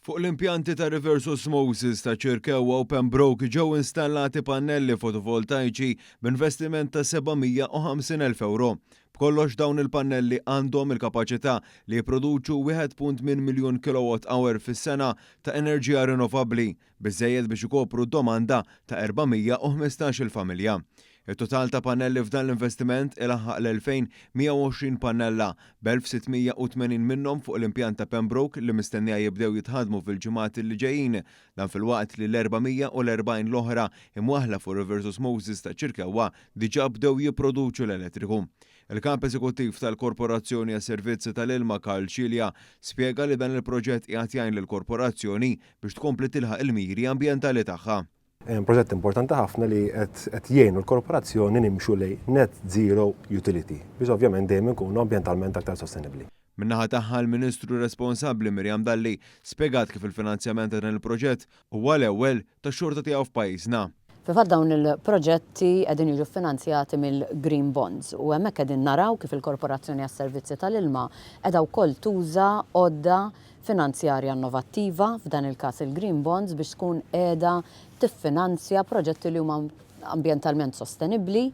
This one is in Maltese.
Fuq l-impjanti ta' reverse osmosis ta' Ċirkewwa u Pembroke ġew installati pannelli fotovoltajċi b'investiment ta' 750,000 ewro. B'kollox dawn il-pannelli għandhom il-kapaċità li jipproduċu 1.8 miljun kilowatt hour fis-sena ta' enerġija rinnovabbli, biżżejjed biex ikopru d-domanda ta' 415-il familja. It-total ta' pannelli f'dan l-investiment ilaħħaq l-2,120 pannella, b'1,680 minnhom fuq l-impjant ta' Pembroke li mistennija jibdew jitħaddmu fil-ġimgħat li ġejjin. Dan filwaqt li l-440 l-oħra imwaħħla fuq reverse osmosis ta' Ċirkewwa diġà bdew jipproduċu l-elettriku. Il-kap eżekuttiv tal-Korporazzjoni għas-Servizzi tal-Ilma Karl Cilia spjega li dan il-proġett qiegħed jgħin lill-korporazzjoni biex tkompli tilħaq il-miri ambjentali tagħha. Proġett importanti ħafna li qed jgħinu l-korporazzjoni nimxu lejn net zero utility biex ovvjament dejjem inkunu ambjentalment aktar sostenibbli. Min-naħa tagħha l-Ministru responsabbli Miriam Dalli spjegat kif il-finanzjament ta' dan il-proġett huwa l-ewwel tax-xorta tiegħu f'pajjiżna. Fil-fatt dawn il-proġetti qegħdin jiġu ffinanzjati mill-Green Bonds u hemmhekk qegħdin naraw kif il-Korporazzjoni għas-Servizzi tal-Ilma qiegħda wkoll tuża għodda finanzjarja innovattiva, f'dan il-każ il-Green Bonds, biex tkun qiegħda tiffinanzja proġetti li huma ambjentalment sostenibbli.